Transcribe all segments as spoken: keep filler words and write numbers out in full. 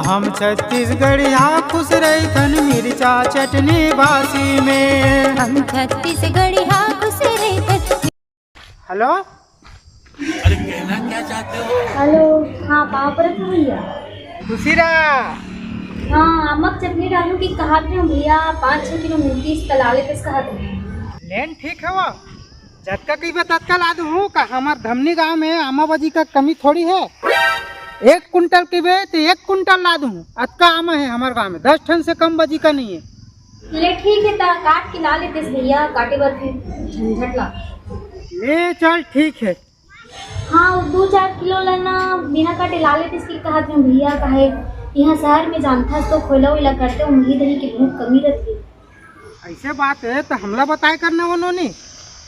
हम छत्तीसगढ़िया खुश रहिथन मिर्चा चटनी बासी में। हम छत्तीसगढ़िया खुश रहिथन। हेलो। हेलो। हाँ, पाँव परत हँव भैया। खुशी रहा। हाँ, आमा के चटनी डालहूँ कि कहत रहेंव भैया, पाँच छः किलो मिलतिस त ला लेतेस कहत रहेंव। लेन ठीक हे वो, जतका कहिबे ततका ला दूहूँ का। हमर धमनी गांव में आमा बाजी का कमी थोड़ी हे। एक कुंटल कहिबे त एक कुंटल ला दूहूँ, अतका आमा हे हमर गांव में, दस ठन से कम बाजी का नहीं हे। ले ठीक हे, त काट के ला लेतेस भैया, काटे बर फिर झंझट ला। ले चल ठीक हे। हाँ, वो दू चार किलो ला ना बिना काटे ला लेतेस कि कहत रहेंव भैया, काहे इहाँ शहर में जानथस तो खोइला वोइला करथे, उही दही के बहुत कमी रथे। अइसे बात हे त हमला बताए करना वो नोनी,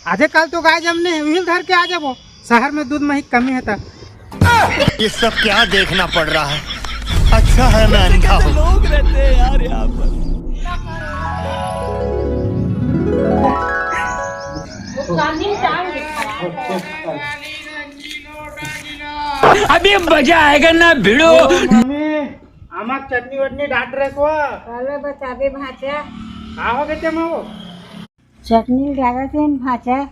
आजे काल तो गाय जमने हे, उही ल धर के आ जाबो, शहर में दूध मही के कमी हे त। ये सब क्या देखना पड़ रहा है? अच्छा है मैं अंधा हूँ। लोग रहते हैं यार यहाँ पर। अभी मजा आएगा ना भिड़ो। मम्मी, आमा के चटनी वटनी डाट रहे को? काला बताबे भांचा। का हो गे तेमा वो? चटनी डारत हे न भांचा,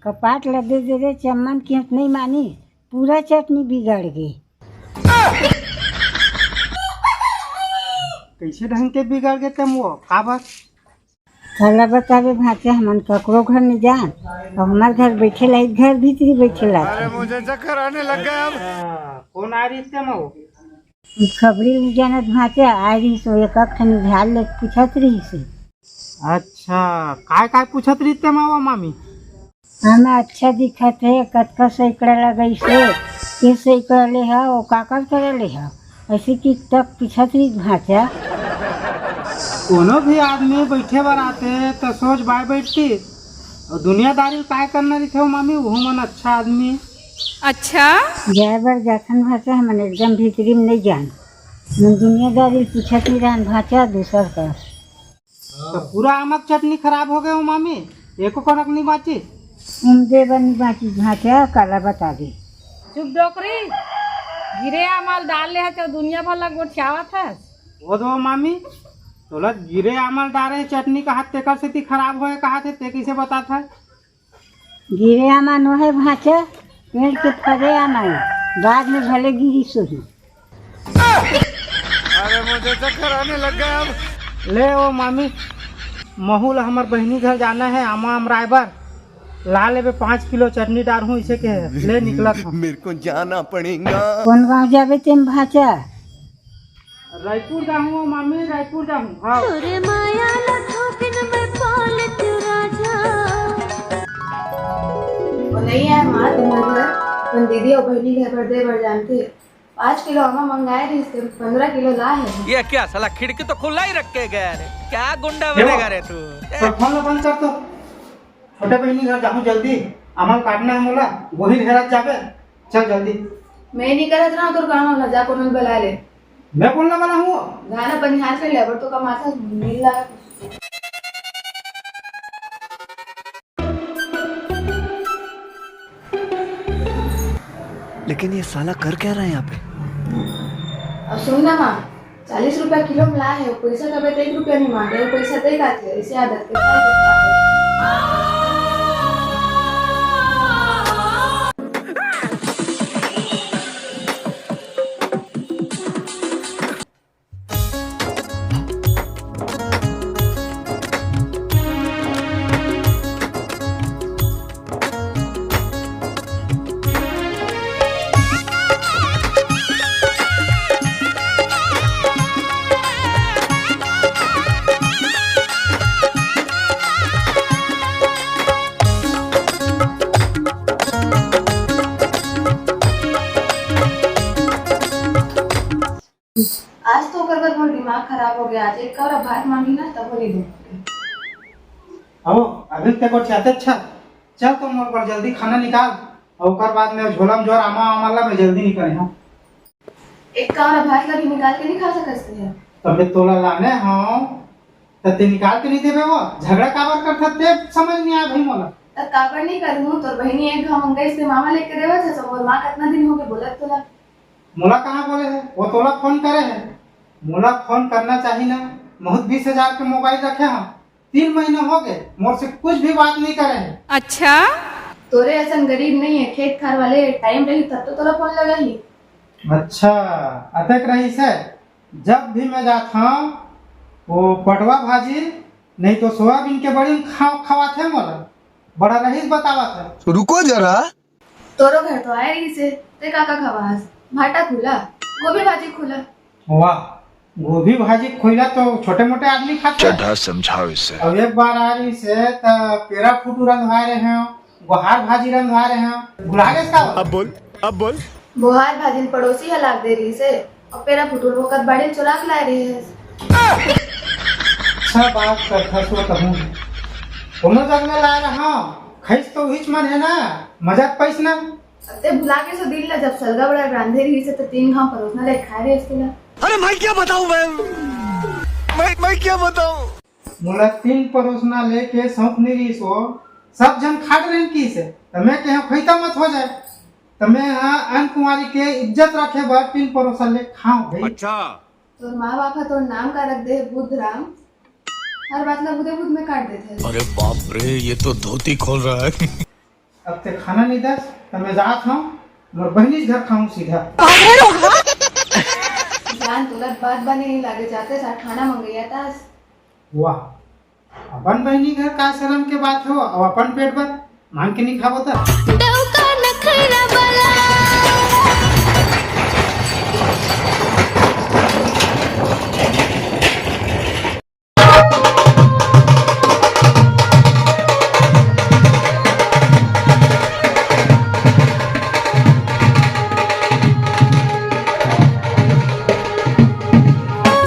कपाट लदे दे रे चम्मन के नहीं मानी, पूरा चटनी बिगड़ गे। कइसे ढंग के बिगड़ गे तेमा वो? काबर? काला बताबे भांचा, हमन ककरो घर नहीं जान, अउ हमर घर बइठे लाइक घर भीतरी बइठे लाइक। मुझे चक्कर आने लग गया अब। कौन आ रही तेमा वो? खबरी नहीं जानत भांचा, आए रहिस वो एक एक ठन झाल ले पूछत रहिस। अच्छा, काय काय पूछत रहिस तेमा वो मामी? हम अच्छा दिखत हे, कतका सैकड़ा लगइस हे, के सैकड़ा ले हा, वो काकर करा ले हा, अइसे कि तक पूछत रहिस भांचा। कोनो भी आदमी बइठे बर आथे त सोच बाय बइठतिस, अउ दुनियादारी ल काय करना रहिथे वो मामी, वो मन अच्छा आदमी। अच्छा। जाए बर जाथन भांचा, हमन एकदम भीतरी में नहीं जान, हमन दुनियादारी ल पूछत नहीं रहन भांचा दूसर का। त पूरा आमा के चटनी खराब हो गे वो मामी, एको कनक नहीं बाची। उमदे बर नहीं बाची भांचा, काला बताबे। चुप डोकरी, गिरे आमा ल डार ले हस, दुनिया भर ला गोठियावत हस। वो दो मामी, तोला गिरे आमा ल डारे चटनी कहत, तेकर सेती खराब होए कहत हे, ते कइसे बतात हे? गिरे आमा नोहे भांचा, पेड़ के फरे आमा हे, बाद में भले गिरिस होही। अरे मुझे चक्कर आने लग गया अब। ले वो मामी, महू ला हमर बहिनी घर जाना हे आमा अमराए बर, ला लेबे पाँच किलो चटनी डारहूँ इसे के, ले निकलत हँव। मेरे को जाना पड़ेगा। कौन गांव जाबे तेमा भांचा? रायपुर जाहूँ वो मामी, रायपुर जाहूँ। हाँ। तोरे माया ला थोकिन मैं पालत राजा। वो नहीं आए माँ, तुम्हारे घर अपन दीदी अउ बहिनी घर बर दे बर जानथे। पाँच किलो आमा मंगाए रहिस ते, पंद्रह किलो ला हे। ये क्या साला, खिड़की तो खुला ही रख के गया रे, क्या गुंडा ये बनेगा रे तू? तो फोन ला बंद कर तो। छोटे बहिनी घर जाहूँ जल्दी, आमा ल काटना हे मोला, वही घेरत जाबे। चल जल्दी। मैं नहीं करत रहूँ तोर काम वाला, जा कोनो ल बला ले। मैं बोलना वाला हूँ। गाना बनिहार कर ले, अब तो कमाता मिल रहा है। लेकिन ये साला कर क्या रहा है यहाँ पे? अब सुन ना माँ, चालीस रुपया किलो में ला हे, पैसा तबे तो एक रुपया नहीं मांगे, पैसा दे का थे, इसे आदत के आज तो ओकर बर मोर दिमाग खराब हो गया। आज एक कौरा भात मांगी ना, तब नहीं दूंगा। अब अभी ते गोठियाते अच्छा, चल तो मोर बर जल्दी खाना निकाल, अउ ओकर बाद में झोला में जोर आमा आमा ला मैं जल्दी निकल हूँ। एक कौरा भात ला भी निकाल के नहीं खा सकते हैं। तबे तोला लाने हूँ, त ते निकाल के नहीं देबे वो, झगड़ा काबर करथस ते समझ नहीं आया भाई मोला। तब काबर नहीं करूँ, तोर बहिनी एक घाव मंगाइस ते मामा लेके देवत है, सब मोर माँ कितना दिन हो गए बोलत तोला। मोला कहाँ बोले हे? वो तोला फोन करे हे। मोला फोन करना चाही ना, बहुत बीस हजार के मोबाइल रखे हव, तीन महीना हो गए, मोर से कुछ भी बात नहीं करे हे। अच्छा, तोरे असन गरीब नहीं है, खेत खार वाले टाइम रही तब तो तोला फोन लगाही। अच्छा, अतेक रहिस हे। जब भी मैं जात हव, वो पटवा भाजी नहीं तो सोयाबीन के बड़ी खा खवाथे मोला, बड़ा रहीस बतावत हे। रुको जरा। तोरो घर तो आए रहिस हे, ते का का खवास? भाटा खुला, गोभी भाजी खुला। वाह, गोभी भाजी खुला तो छोटे मोटे आदमी खाथे। चड्ढा समझाओ इसे। अब एक बार आ रहिस हे त पेरा फुटू रंधवाए रहे हो, गोहार भाजी रंधवाए रहे हो, भुला गेस का? अब बोल, अब बोल। बोहार भाजिन पड़ोसी ह लाग दे रहिस हे, अउ पेरा फुटू ल ओकर बाड़ी ल चोरा के लाए रहिस। अच्छा बात करथस वो कहूँ। कोनो जग में लाए रहा, खइस तो उहीच मन हे ना, मजा के पइस ना। ते भुला गेस ओ दिन ला, जब सलगा बड़ा रांधे रहिस हे, त तीन घाव परोसना ले खाए रहिस तेला। अरे मैं क्या बताऊं मैं, मैं, मैं क्या बताऊं? मोला तीन परोसना लेके शौक नहीं रहिस हो, सब झन खा डरेन किहिस हे, त मैं कहेंव खइता मत हो जाए, त मैं ह अन कुंवारी के इज्जत रखे बर तीन परोसा ले खांव भाई। अच्छा। तोर माँ बाप ह तोर नाम का रख दे बुध राम, हर बात ला बुधे बुध में काट देथे। अरे बाप रे, ये तो धोती खोल रहा है। अब ते खाना नहीं दस, त मैं जात हूँ, मोर बहनी घर खाऊं सीधा। जान तोला बात बने नहीं लागे, जाते साथ खाना मंगैया तास। वाह, अपन बहनी घर का शर्म के बात हो, अब अपन पेट भर मांग के नहीं खाबो त। डौका नखरा वाला।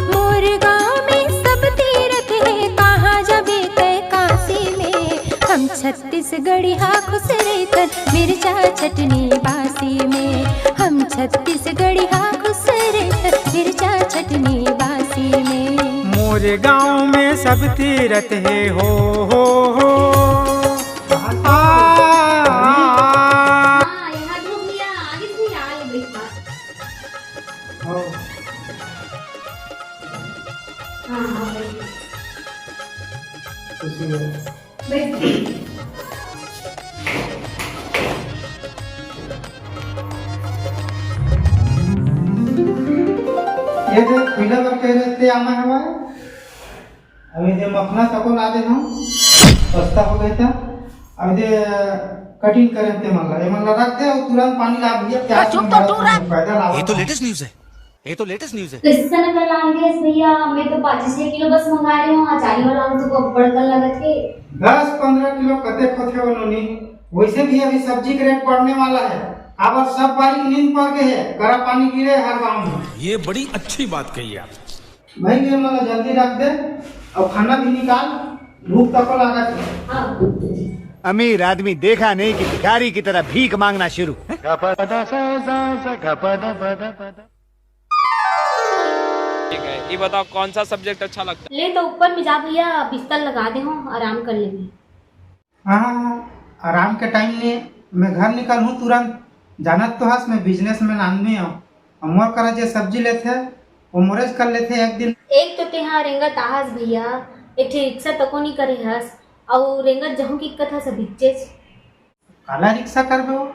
मोर गाँव में सब तीरथ हे, कहाँ जाबे तै काशी में। हम छत्तीसगढ़िया खुश रहिथन, मिर्चा चटनी बासी में। हम छत्तीसगढ़िया खुश रहिथन, मिर्चा चटनी बासी में। मोर गाँव में सब तीरथ हे हो, हो, हो। आ, आ, आ। हाँ, यहाँ धूप लिया, आगे से आ लो, बैठ। हाँ। हाँ, हाँ, बैठ। खुशी है। बैठ। ये जो खुला बर कह रहे थे, आमा हवा। अभी दे मखना तको ला दे हम, सस्ता हो गया था। अभी दे कटिंग करे ते मन ला, ये मन ला रख दे और तुरंत पानी ला भैया, प्याज चुप तो, तू रख। पैदा ला। ये तो लेटेस्ट न्यूज़ है, ये तो लेटेस्ट न्यूज़ है। कैसे न कर लाएंगे भैया, मैं तो पाँच छह किलो बस मंगा रही हूँ, अचारी वाला आलू तो बड़कन लगत है। दस पन्द्रह किलो कते खोथे वो नोनी, वैसे भी अभी सब्जी के रेट बढ़ने वाला है, अब सब बारी नींद पड़ गए है, करा पानी गिरे हर गाँव में। ये बड़ी अच्छी बात कही आप। भाई, ये मला जल्दी रख दे और खाना भी निकाल, भूख तको लागत है। अमीर आदमी देखा नहीं कि भिखारी की तरह भीख मांगना शुरू। ठीक है, ये बताओ कौन सा सब्जेक्ट अच्छा लगता है? ले तो ऊपर में जा भैया, बिस्तर लगा दे हो, आराम कर लेंगे। हाँ, आराम के टाइम में मैं घर निकल हूँ तुरंत। जानत तो हस, मैं बिजनेसमैन आदमी हूँ। मोर करा जे सब्जी लेथे, वो मोरेज कर लेथे एक दिन। एक तो तेहा रेंगत आहस भैया, एक ठे रिक्शा तको नी करे हस, अउ रेंगत जहूँ की कथा सब इच्चेच। काला रिक्शा करबे वो?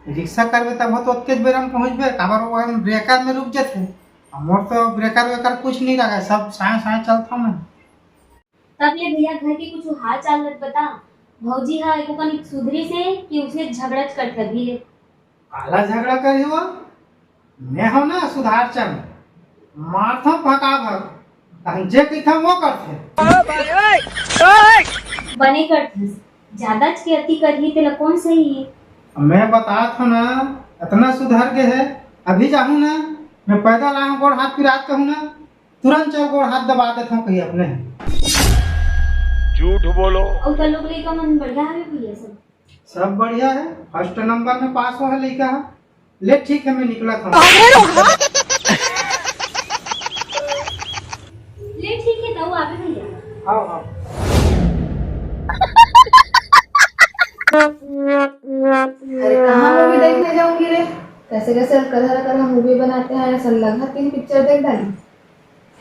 रिक्शा करबे तब तो ओतकेच बेरा में पहुँचबे, काबर वो हम ब्रेकर में रुक जथे। अब मोर तो ब्रेकर वेकर कुछ नहीं लगा, सब साए साए चलता मैं। तब ले भैया घर के कुछ हाल चाल मत बता। भौजी हा एको कनिक सुधरी से कि उसने झगड़ा करथे अभी ले। काला झगड़ा करे हो? मैं हो ना सुधार चंद, मारथो भका भक, तहन जे कहिथो वो करथे। बने करथस, ज्यादा के अति करही तेला कौन सही है? मैं बतात हो ना, इतना सुधर गए है, अभी जाहूँ ना, मैं पैदल आऊँ, गोड़ हाथ पिरात कहूँ ना, तुरंत चल गोड़ हाथ दबा देत हूँ कहीं अपने। झूठ बोलो। अउ का लोग लइका मन बढ़िया हवे भैया सब? सब बढ़िया है, फर्स्ट नंबर में पास हुआ है लइका है। ले ठीक है, मैं निकला था। ले ठीक है, तब आवे भैया। आओ, आओ। अरे कहाँ मूवी देखने जाऊंगी रे? कैसे कैसे करहरा करहरा मूवी बनाते हैं, ऐसा लगा तीन पिक्चर देख डाली।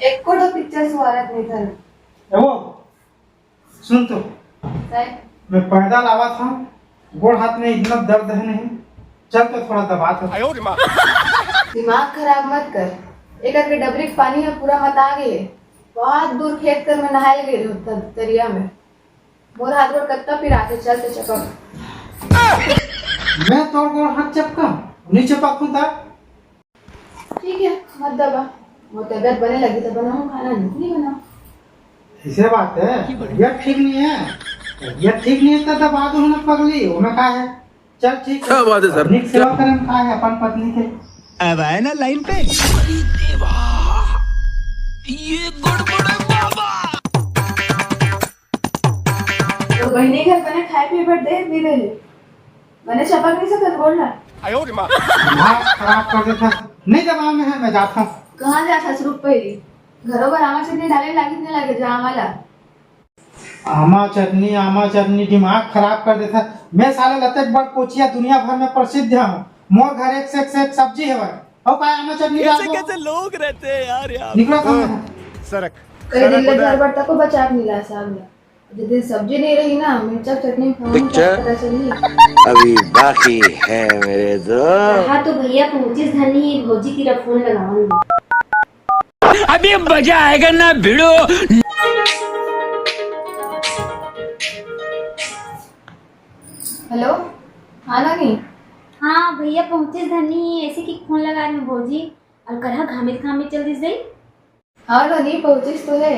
एको ठो पिक्चर सुहारत नहीं था। ए वो, सुन तो। मैं पैदल आवत हूँ, गोड़ हाथ में इतना दर्द है नहीं, चल तो थोड़ा दबा तो। दिमाग खराब मत कर, एकर के डबरी के पानी ह पूरा मता गे हे। बहुत दूर खेत कर में नहाए गे रहो तब तरिया में, मोर हाथ गोड़ कत्ता पिराथे, चल तो चपक। मैं तोर गोड़ हाथ चपका, नहीं चपक हूँ तब। ठीक है, मत दबा, मोर तबियत बने लगी तो बनाऊँ खाना, नहीं बनाऊँ। ऐसे बात है, तबियत ठीक नहीं है, तबियत ठीक नहीं है तो दबा दूँ ना पगली, ओमे का है? चल ठीक है। क्या बात है सर? निक सेवा करन का है अपन पत्नी के। अब आए ना लाइन पे। तो बहिनी घर बने खाए पिए बर दे भी दे, बने चपक नहीं सकत बोल ना। दिमाग खराब कर देता। नहीं दबा में है, मैं जाता हूँ। कहाँ जात हस? रुक पहली, घरों बर आमा चटनी डाले लागे नहीं लागे जा आमा ला। आमा चटनी, आमा चटनी, दिमाग खराब कर देता। मैं साले लतेक बड़ कोचिया दुनिया भर में प्रसिद्ध हूँ। मोर घर एक से एक, से एक सब्जी है भाई। हो पाए आमा चटनी डाल कैसे दो। कैसे लोग रहते हैं यार, यहाँ निकला था मैं। सरक। कई दिन ले घर बर तको बचा के मिला साग ला। जिस दिन सब्जी नहीं रही ना, मिर्चा चटनी खाऊंगी, पिक्चर पता चली। अभी बाकी है मेरे दोस्त। हाँ तो भैया पहुंचिस धनी, भौजी की फोन लगाऊंगी। अभी मजा आएगा ना भिड़ो। हेलो, हाँ नानी। हाँ भैया पहुंचिस धनी, ऐसे की फोन लगा रहे हैं भौजी, और करहा घामित घामित चल दिस दई। हाँ नोनी, पहुंचिस तो है।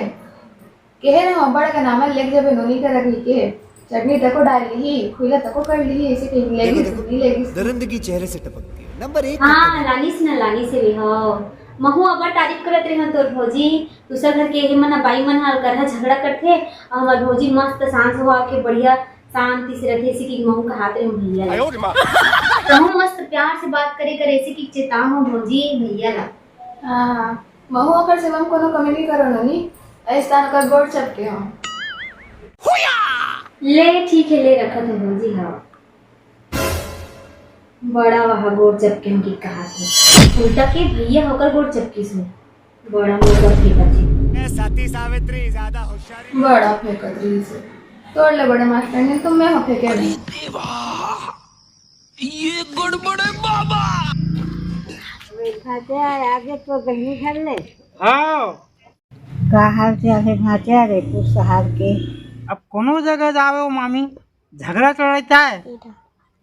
केहे ना, बड़ का नाम लेके जब नोनी का रख के चटनी तको डाल ली, खुला तको कर ली, ऐसे कहीं लेगी देखो, देखो, नहीं लेगी। दरिंदगी चेहरे से टपकती है। नंबर एक हाँ, लानी से ना लानी से भी हो। महू अबर तारीफ करत रहे हो तोर भौजी। दूसर घर के ये मना बाई मन हाल करहा झगड़ा करथे, और हमार भौजी मस्त शांत हुआ के बढ़िया शांति से रहथे, ऐसे कि महू कहात रहे हो भैया ला। कहूँ मस्त प्यार से बात करे कर, ऐसे कि चेता हो भौजी भैया ला। हाँ, महू ओकर सेवा में कोनो कमी नहीं करो नोनी, ऐसा ओकर गोड़ चपके हो। ले ठीक है, ले रखत हो भौजी। हाँ, बड़ा वहा गोड़ चपके हो कि कहा थे, उल्टा के भैया होकर गोड़ चपकी सो। बड़ा मोटा फेंकत हे। ए सती सावित्री, ज्यादा होशियारी। बड़ा फेंकत रही से, तोड़ ले बड़े मास्टर ने, तुम मैं हो फेंके नहीं। ये गड़बड़ है बाबा। बैठा के आगे तो बहनी घर ले। हाँ। का हाल चाल है भांचा रे, कुछ हाल के? अब कोनो जगह जावे हो मामी, झगड़ा चलता है।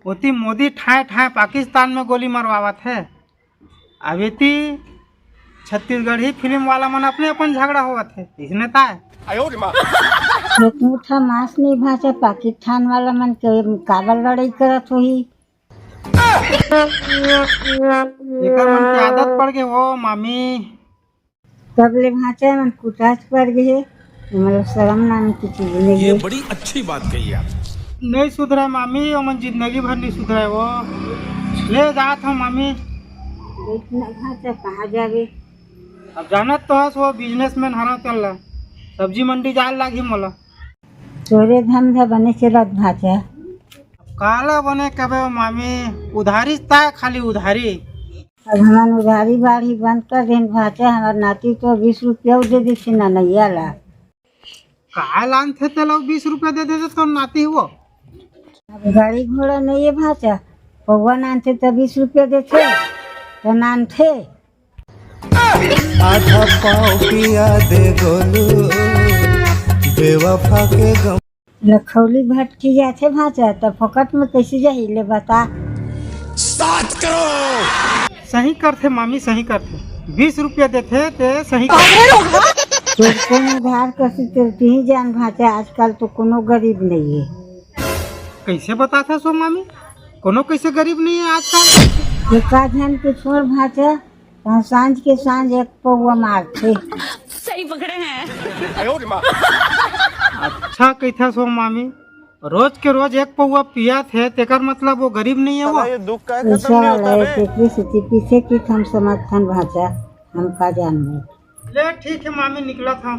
ओती मोदी ठाए ठाए पाकिस्तान में गोली मरवावत है। अब एती छत्तीसगढ़ी फिल्म वाला मन अपने अपन झगड़ा होवत है, इसने ताय। तो तू था मास नहीं भांचा, पाकिस्तान वाला मन के काबर लड़ाई करत होही? एकर मन के आदत पड़ गए हो मामी। तब ले भांचा मन कुटाच पड़ गए हे, मतलब शर्म नाम की चीज नहीं ये है। बड़ी अच्छी बात कही आप। नहीं सुधरा मामी, ओमन जिंदगी भर नहीं सुधरे वो। ले जात हूँ मामी। बैठ ना भांचा, कहाँ जावे? अब जानत तो हस वो बिजनेसमैन हरा तेला, सब्जी मंडी जाए लागी मोला। तोरे धंधा बने चलत भांचा। काला बने कबे वो मामी, उधारी ता खाली उधारी। अब हमन उधारी बाढ़ी बंद कर देन भांचा, हमार नाती तो बीस रुपया दे दीथे ननैया ला। का लानथे तेला बीस रुपया दे देथे तो नाती वो। अब गाड़ी घोड़ा नहीं है भांचा, पौवा नानथे तो बीस रुपया देथे तो नानथे। आधा पाव पिया दे गोलू, बेवफा के गम। लखौली भटकी जाथे भांचा, त फोकट में कैसे जाही ले बता? सही करथे मामी, सही करथे। बीस रुपया देथे ते सही करथे। तो कोनो उधार करथे ते तिही जान भांचा, आजकल तो कोनो गरीब नहीं है। कैसे बताथा सो मामी, कोनो कैसे गरीब नहीं है आजकल। एका झन के छोड़ भांचा, तहाँ सांझ के सांझ एक पौवा मारथे। सही पकड़े हैं। अच्छा कहिथा सो मामी, रोज के रोज एक पौवा पियाथे, तेकर मतलब वो गरीब नहीं है वो। साला ये दुख का खत्म नहीं होता बे। तेकरे सेती पीछे की हम समर्थन भांचा, हम का जानबो। ले ठीक है मामी, निकलत हूँ।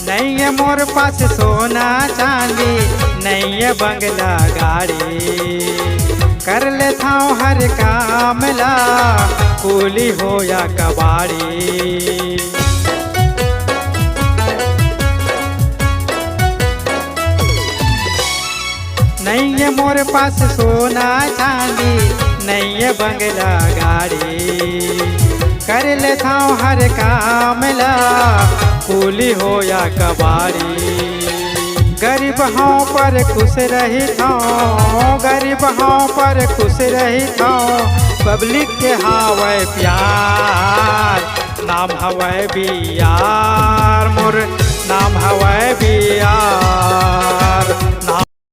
नइये मोर पास सोना चांदी, नइये बंगला गाड़ी, कर लेथव हर काम ला, कूली हो या कबाड़ी। नइये मोर पास सोना चांदी, नइये बंगला गाड़ी, कर लेथव हर काम ला, कूली हो या कबाड़ी। गरीब हंव पर खुश रहिथंव, गरीब हंव पर खुश रहिथंव, पब्लिक के हावय प्यार, नाम हवय बी आर, मोर नाम हवय बी आर।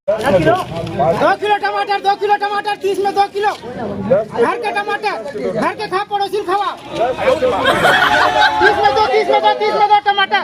दो किलो टमाटर, दो किलो टमाटर, तीस में दो किलो। घर के टमाटर, घर के खा, पड़ोसी ल खवा। तीस में दो, तीस में दो, तीस में दो टमाटर।